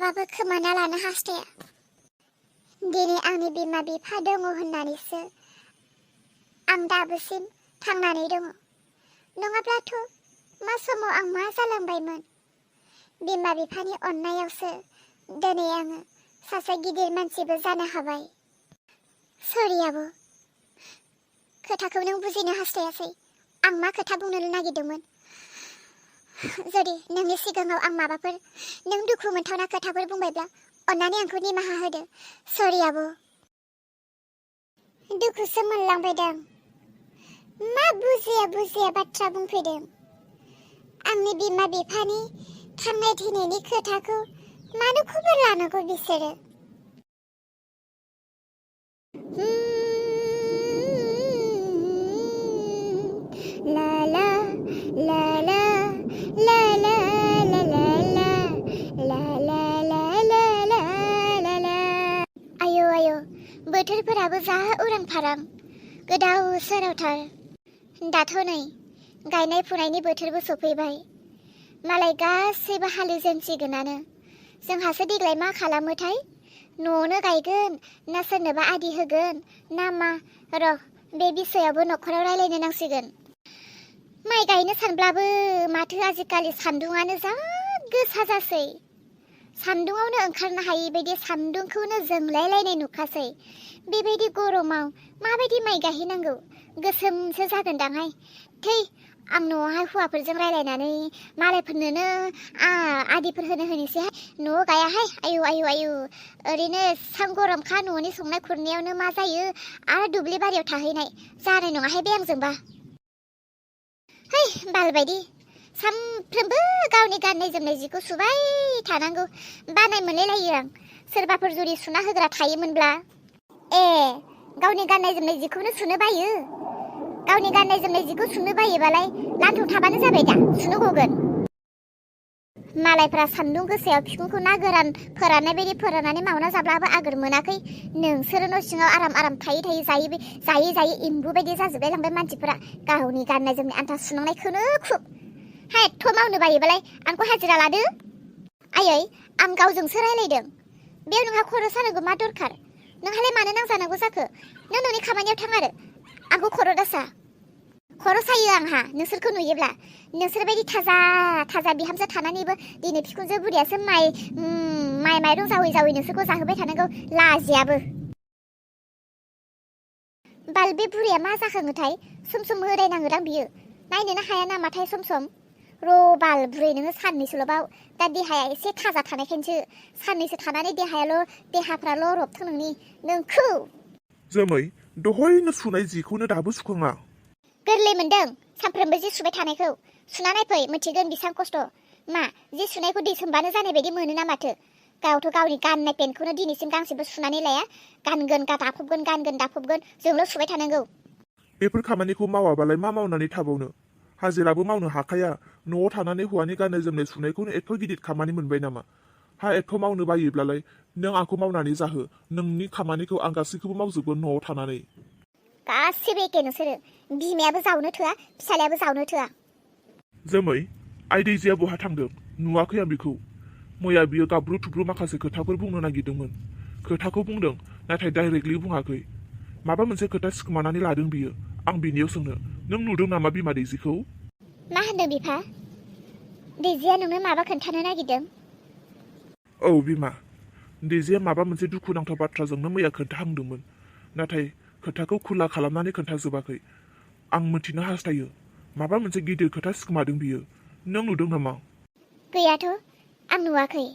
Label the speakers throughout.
Speaker 1: माब्लाबाबो खोमाना लानो हास्थाया। दिनै आंनि बिमा बिफा दङ होननानैसो आं दाबोसिम थांनानै दङ। नङाब्लाथ' मा समाव आं मा जालांबायमोन। बिमा बिफानि अननायावसो दिनै आङो सासे गिदिर मानसिबो जानो हाबाय। सरि आब', खोथाखौ नों बुजिनो हास्थायासै। आं मा खोथा बुंनो नागिरदोंमोन। जुदि नोंनि सिगाङाव आं माबाफोर नों दुखु मोनथावना खोथाफोर बुंबायब्ला अन्नानै आंखौ निमाहा होदो। सरि आब'। दुखुसो मोनलांबायदां। मा बुजिया बाथ्रा बुंफैदों। आंनि बिमा बिफानि थांनाय थैनायनि खोथाखौ मानो खबर लानांगौ बिसोरो? ला ला ला ला ला ला ला ला ला ला ला ला ला ला ला। आयौ बोथोरफोराबो जा उरां फारां गोदाव सोरावथार। दाथ' नै गायनाय फुनायनि बोथोरबो सफैबाय। मालाय गासैबो हालेवजेनसिगोनानो। जोंहासो देग्लाय मा खालामोथाय? न'आवनो गायगोन ना सोरनोबा आदि होगोन ना मा? र' बे बिसयावबो न'खराव रायलायनो नांसिगोन। माइ गायनो सानब्लाबो माथो आजिखालि सान्दुङानो जा गोसा जासै। सान्दुङावनो ओंखारनो हायि बायदि सान्दुंखौनो जोंलायलायनाय नुखासै। बेबायदि गरमाव माबायदि माइ गायहैनांगौ? गोसोमसो जागोनदांहाय। थै, आं न'आवहाय हौवाफोरजों रायलायनानै मालायफोरनोनो आदिफोर होनोसैहाय। न'आव गायाहाय। आयु ओरैनो एसां गरमखा न'नि संनाय खुरनायावनो मा जायो आरो दुब्लि बारियाव थाहैनाय जानाय नङाहाय बे आंजोंबा। है बालबायदि सामफ्रोमबो गावनि गाननाय जोमनाय जिखौ सुबाय थानांगौ बानाय मोनलायलायो आं। सोरबाफोर जुदि सुना होग्रा थायोमोनब्ला। ए, गावनि गाननाय जोमनाय जिखौनो सुनो बायो? गावनि गाननाय जोमनाय जिखौ सुनो बायोबालाय लान्थं थाबानो जाबाय दा, सुनो गगोन। मालायफ्रा सान्दुं गोसायाव बिखुंखौ ना गोरान फोराननाय बायदि फोराननानै मावना जाब्लाबो आगोर मोनाखै। नोंसोरो न' सिङाव आराम थायै जायै एम्बु बायदि जाजोबलाय लांबाय मानसिफोरा। गावनि गाननाय जोमनाय आन्था सुनांनायखौनो खुब। हा एथ' मावनो बायोबालाय आंखौ हाजिरा लादो। आयै, आं गावजोंसो रायलायदों। बेयाव नोंहा खर' सानांगौ मा दरखार? नोंहालाय मानो नांजानांगौ जाखो? नों नोंनि खामानियाव थां आरो आंखौ खर' दासा। खर' सायो आंहा नोंसोरखौ नुयोब्ला। नोंसोर बायदि थाजा बिहामजो थानानैबो दिनै बिखुनजो बुरियासो माइरं जावै नोंसोरखौ जाहोबाय थानांगौ लाजियाबो। बाल, बे बुरिया मा जाखाङोथाय? सम होदायनाङोदां बियो। नायनोनो हाया नामाथाय सम? र' बाल बुरै, नोङो साननैसोल'बाव। दा देहाया एसे थाजा थानायखायसो। साननैसो थानानै देहाफ्राल' रबथों नोंखौ।
Speaker 2: जोमै, दहायनो सुनाय जिखौनो दाबो सुखाङा?
Speaker 1: गोरलै मोनदों सानफ्रोमबो जि सुबाय थानायखौ। सुना नायफै, मिथिगोन बेसेबां खस्थ'। मा, जि सुनायखौ दै सोमबानो जानाय बायदि मोनोना माथो? गावथ' गावनि गाननाय पेन्टखौनो दिनैसिम गांसेबो सुनानै लाया। गानगोन दाफबगोन जोंल' सुबाय थानांगौ।
Speaker 2: बेफोर खामानिखौ मावाबालाय मा मावनानै थाबावनो? हाजिराबो मावनो हाखाया। न'आव थानानै हौवानि गाननाय जोमनाय सुनायखौनो एथ' गिदिर खामानि मोनबाय नामा? हा, एथ' मावनो बायोब्लालाय नों आंखौ मावनानै जाहो। नोंनि खामानिखौ आं गासैखौबो मावजोबगोन न'आव थानानै।
Speaker 1: गासिबो एखे नोंसोरो। बिमायाबो जावनो थोआ, फिसालायाबो जावनो थोआ।
Speaker 2: जोमै, आइ दैजिया बहा थांदों? नुवाखै आं बिखौ। मैया बियो गाब्रु थुब्रु माखासे खोथाफोर बुंनो नागिरदोंमोन। खोथाखौ बुंदों, नाथाय डाइरेक्टलि बुङाखै। माबा मोनसे खोथा सिखोमानानै लादों बियो। आं बिनियाव सोंनो, नों नुदों नामा बिमा दैजिखौ?
Speaker 1: मा होनदों बिफा? दैजिया नोंनो माबा खोन्थानो नागिरदों?
Speaker 2: औ बिमा, दैजिया माबा मोनसे दुखुनांथाव बाथ्राजोंनो मैया खोन्थाहांदोंमोन। नाथाय खोथाखौ खुला खालामनानै खोन्थाजोबाखै। आं मिथिनो हास्थायो। माबा मोनसे गिदिर खोथा सिखोमादों बियो। नों नुदों नामा?
Speaker 1: गैयाथ', आं नुवाखै।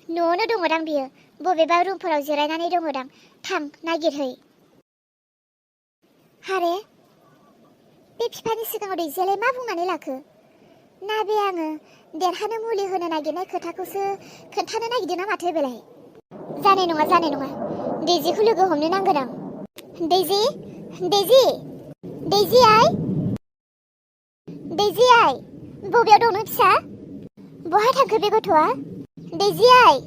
Speaker 1: न'आवनो दङदां बियो। बबेबा रुमफोराव जिरायनानै दङदां। थां नागिरहै। हारे, बे बिफानि सिगाङाव दैजियालाय मा बुंनानै लाखो? ना बे आङो देरहानो मुलि होनो नागिरनाय खोथाखौसो खोन्थानो नागिरदों ना माथो बेलाय? जानाय नङा। दैजिखौ लोगो हमनो नांगोन आं। दैजि आइ, बबेयाव दं नों फिसा? बहा थांखो बे गथ'आ? दैजि आइ,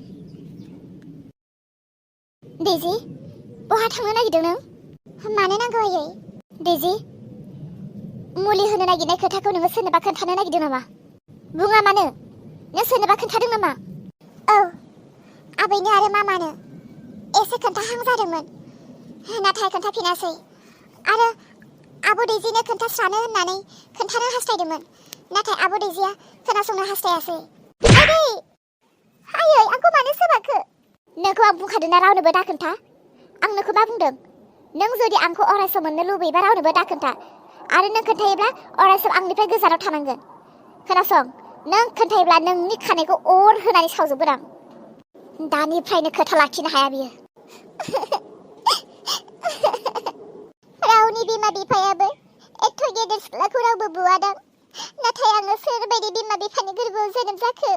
Speaker 1: दैजि, बहा थांनो नागिरदों नों? मानो नांगौ आयै? दैजि, मुलि होनो नागिरनाय खोथाखौ नोङो सोरनोबा खोन्थानो नागिरदों नामा? बुङा मानो? नों सोरनोबा खोन्थादों नामा? औ, आबैनो आरो मामानो एसे खोन्थाहां जादोंमोन, नाथाय खोन्थाफिनासै आरो आब' दैजिनो खोन्थास्रानो होननानै खोन्थानो हास्थायदोंमोन, नाथाय आब' दैजिया खोनासंनो हास्थायासै। आदै आयै आंखौ मानो सोबाखो? नोंखौ आं बुंखादोंना रावनोबो दाखोन्था। आं नोंखौ मा बुंदों? नों जुदि आंखौ अरायसम मोननो लुबैयोबा रावनोबो दाखोन्था, आरो नों खोन्थायोब्ला अरायसम आंनिफ्राय गोजानाव थानांगोन। खोनासं, नों खोन्थायोब्ला नोंनि खानायखौ अर होनानै सावजोबगोन आं। दानिफ्रायनो खोथा लाखिनो हाया बियो। रावनि बिमा बिफायाबो एथ' गेदेर सिख्लाखौ रावबो बुवादां, नाथाय आङो सोरबायदि बिमा बिफानि गोरबोआव जोनोम जाखो?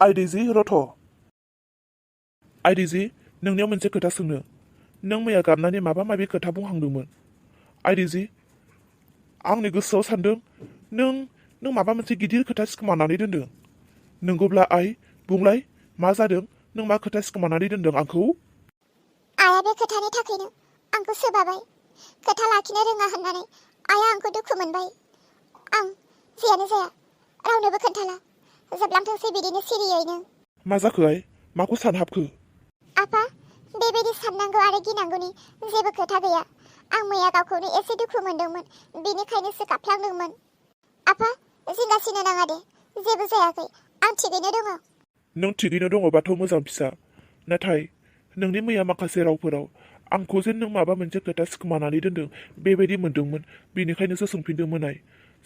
Speaker 2: आइ दैजि रथ', आइ दैजि नोंनियाव मोनसे खोथा सोंनो। नों मैया गाबनानै माबा माबि खोथा बुंहांदोंमोन। आइ दैजि आंनि गोसोआव सानदों नों माबा मोनसे गिदिर खोथा सिखोमानानै दोनदों। नंगौब्ला आइ बुंलाय मा जादों? नों मा खोथा सिखोमानानै दोनदों आंखौ?
Speaker 1: आइया बे खोथानि थाखायनो आंखौ सोबाबाय। खोथा लाखिनो रोङा होननानै आइया आंखौ दुखु मोनबाय। आं जेयानो जाया रावनोबो खोन्थाला, जोबलांथोंसै बिदिनो सिरियैनो।
Speaker 2: मा जाखो आइ? माखौ सानहाबखो?
Speaker 1: आफा, बेबायदि साननांगौ आरो गिनांगौनि जेबो खोथा गैया। आं मैया गावखौनो एसे दुखु मोनदोंमोन, बेनिखायनोसो गाबफ्लांदोंमोन। आफा जिंगासिनो नाङा दे, जेबो जायाखै, आं थिगैनो दङ।
Speaker 2: नों थिगैनो दङबाथ' मोजां फिसा, नाथाय नोंनि मैया माखासे रावफोराव आंखौ जे नों माबा मोनसे खोथा सिखोमानानै दोनदों बेबायदि मोनदोंमोन, बेनिखायनोसो सोंफिनदोंमोन आइ।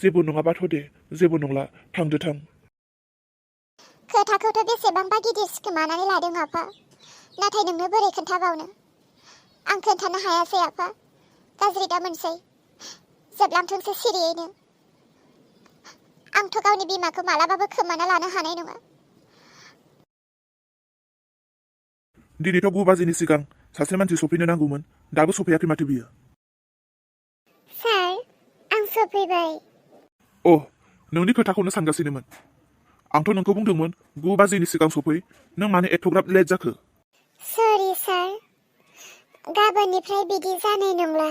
Speaker 2: जेबो नङाबाथ' दे, जेबो नंला, थांदो थां।
Speaker 1: खोथाखौथ' बेसेबांबा गिदिर सिखोमानानै लादों आफा, नाथाय नोंनो बोरै खोन्थाबावनो? आं खोन्थानो हायासै आफा, गाज्रि दा मोनसै। जोबलांथोंसै सिरियैनो। आंथ' गावनि बिमाखौ मालाबाबो खोमाना लानो हानाय नङा।
Speaker 2: दिनैथ' 9 बाजिनि सिगां सासे मानसि सफैनो नांगौमोन, दाबो सफैयाखै माथो बियो।
Speaker 1: सार, आं सफैबाय।
Speaker 2: अ, नोंनि खोथाखौनो सानगासिनोमोन। आंथ' नोंखौ बुंदोंमोन 9 बाजिनि सिगां सफै, नों मानो एथ'ग्राब लेट जाखो?
Speaker 1: सरि सार, गाबोननिफ्राय बिदि जानाय नंला।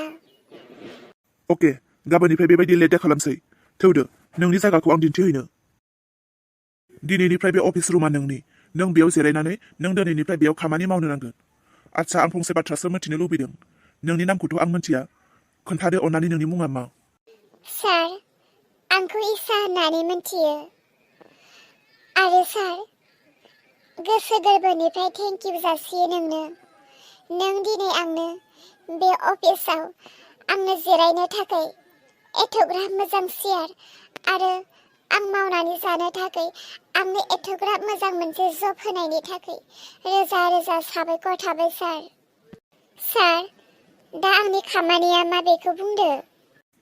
Speaker 2: अके, गाबोननिफ्राय बेबायदि लेट दा खालामसै। थौदो, नोंनि जायगाखौ आं दिन्थिहैनो। दिनैनिफ्राय बे अफिस रुमा नोंनि। नों बेयाव जिरायनानै नों दिनैनिफ्राय बेयाव खामानि मावनो नांगोन। आच्छा, आं फंसे बाथ्रासो मिथिनो लुबैदों। नोंनि नामखौथ' आं मिथिया। खोन्थादो अन्नानै नोंनि मुङा मा?
Speaker 1: सार, आंखौ इसा होननानै मिथियो। आरो सार, गोसो गोरबोनिफ्राय थेंक इउ जासियो नोंनो। नों दिनै आंनो बे अफिसाव आंनो जिरायनो थाखाय एथ'ग्राब मोजां सियार आरो आं मावनानै जानो थाखाय आंनो एथ'ग्राब मोजां मोनसे जब होनायनि थाखाय रोजा रोजा साबायखर थाबाय सार। सार, दा आंनि खामानिया मा बेखौ बुंदो।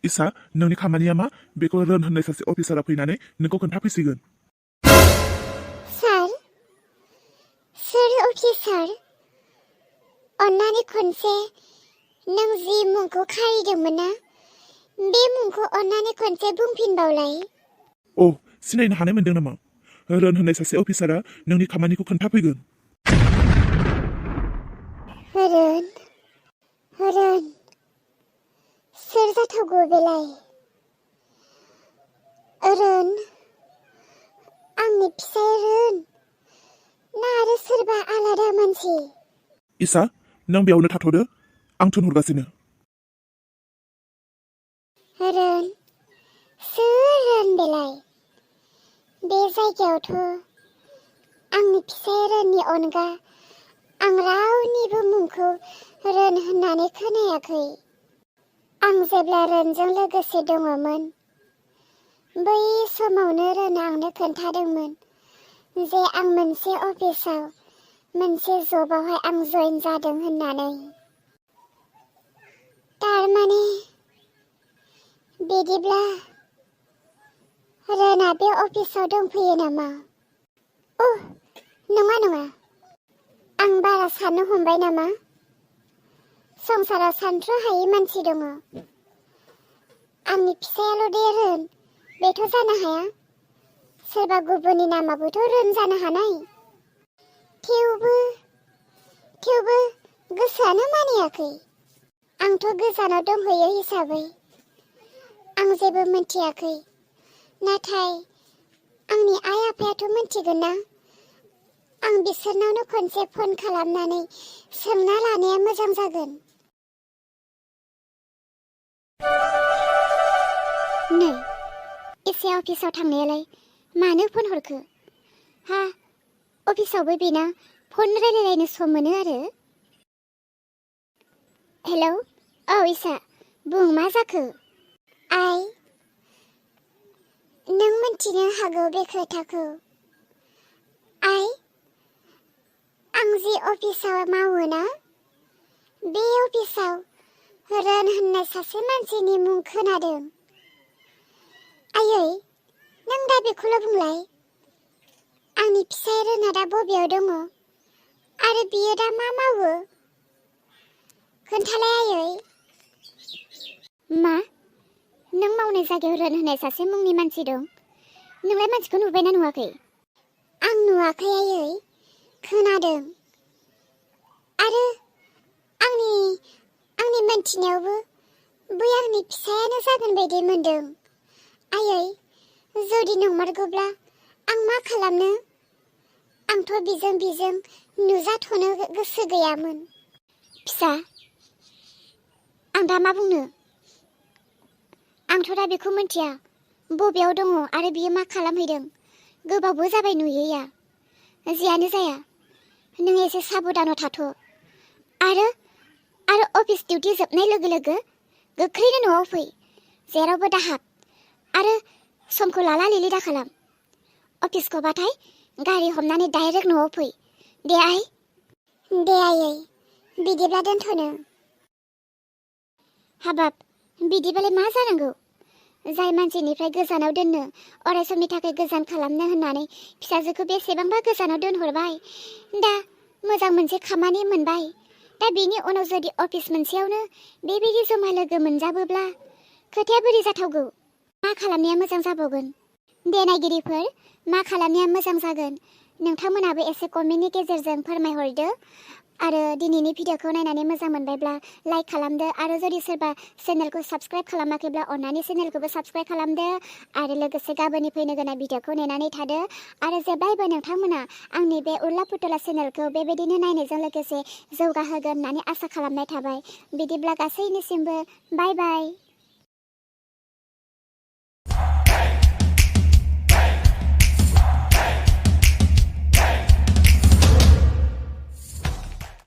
Speaker 2: इसा, नोंनि खामानिया मा बेखौ रोन होननाय सासे अफिसारा फैनानै नोंखौ खोन्थाफैसिगोन।
Speaker 1: सार, सोर अफिसार? अन्नानै खनसे नों जि मुंखौ खारिदोंमोन ना, बे मुंखौ अन्नानै खनसे बुंफिनबावलाय।
Speaker 2: अ, सिनायनो हानाय मोनदों नामा? रोन होननाय सासे अफिसारा नोंनि खामानिखौ खोन्थाफैगोन।
Speaker 1: रोन, रोन, सोर जाथावगौ बेलाय? रोन, आंनि फिसाय रोन, ना आरो सोरबा आलादा मानसि?
Speaker 2: इसा, नों बेयावनो थाथ'दो, आं थोनहरगासिनो।
Speaker 1: रोन, सोर रोन बेलाय? बे जायगायावथ' आंनि फिसाय रोननि अनगा आं रावनिबो मुंखौ रोन होननानै खोनायाखै। आं जेब्ला रोनजों लोगोसे दङमोन, बै समावनो रोना आंनो खोन्थादोंमोन जे आं मोनसे अफिसाव मोनसे जबावहाय आं जइन जादों होननानै। तारमाने बिदिब्ला रोना बे अफिसाव दंफैयो नामा? नङा नङा, आं बारा साननो हमबाय नामा? संसाराव सानथ्र'हायै मानसि दङ। आंनि फिसायाल' दे रोन, बेथ' जानो हाया। सोरबा गुबुननि नामाबोथ' रोन जानो हानाय। थेवबो गोसोआनो मानियाखै। आंथ' गोजानाव दंहैयो हिसाबै आं जेबो मिन्थियाखै। नाथाय आंनि आइ आफायाथ' मिन्थिगोन ना? आं बिसोरनावनो खनसे फन खालामनानै सोंना लानाया मोजां जागोन। नै एसे अफिसाव थांनायालाय मानो फन हरखो? हा अफिसावबो बेना फन रायलायलायनो सम मोनो आरो। हेलौ औ इसा बुं मा जाखो? आइ नों मिन्थिनो हागौ बे खोथाखौ। आइ आं जि अफिसाव मावो ना बे अफिसाव रन होननाय सासे मानसिनि मुं खोनादों। आयै नों दा बेखौल' बुंलाय आंनि फिसाय रोना दा बबेयाव दङ आरो बियो दा मा मावो? खोन्थालाय आयै। मा नों मावनाय जायगायाव रन होननाय सासे मुंनि मानसि दं? नोंलाय मानसिखौ नुबायना नुवाखै? आं नुवाखै आयै खोनादों। आरो आंनि मोनथिनायावबो बै आंनि फिसायानो जागोन बायदि मोनदों। आयै जुदि नंमारगौब्ला आं मा खालामनो? आंथ' बिजों नुजाथ'नो गोसो गैयामोन। फिसा आं दा मा बुंनो? आंथ' दा बेखौ मिन्थिया बबेयाव दङ आरो बियो मा खालामहैदों। गोबावबो जाबाय नुयैया। जियानो जाया नों एसे साबधानाव थाथ' आरो अफिस डिउटि जोबनाय लोगो लोगो गोख्रैनो न'आव फै। जेरावबो दाहाब आरो समखौ लाला लिलि दाखालाम। अफिस गबाथाय गारि हमनानै डाइरेक्ट न'आव फै। दे आइ। दे आयै बिदिब्ला दोनथ'नो। हाबाब बिदिबालाय मा जानांगौ? जाय मानसिनिफ्राय गोजानाव दोननो अराय समनि थाखाय गोजान खालामनो होननानै फिसाजोखौ बेसेबांबा गोजानाव दोनहरबाय। दा मोजां मोनसे खामानि मोनबाय। दा बेनि उनाव जुदि अफिस मोनसेयावनो बेबायदि जमा लोगो मोनजाबोब्ला खोथाया बोरै जाथावगौ? मा खालामनाया मोजां जाबावगोन? दे नायगिरिफोर मा खालामनाया मोजां जागोन नोंथांमोनाबो एसे कमेन्टनि गेजेरजों फोरमायहरदो। आरो दिनैनि भिडिअखौ नायनानै मोजां मोनबायब्ला लाइक खालामदो आरो जुदि सोरबा चेनेलखौ साबस्क्राइब खालामाखैब्ला अन्नानै चेनेलखौबो साबस्क्राइब खालामदो आरो लोगोसे गाबोननि फैनो गोनां भिडिअखौ नेनानै थादो। आरो जेब्लायबो नोंथांमोना आंनि बे उरला पुतला चेनेलखौ बेबायदिनो नायनायजों लोगोसे जौगाहोगोन होननानै आसा खालामनाय थाबाय। बिदिब्ला गासैनिसिमबो बाय बाय।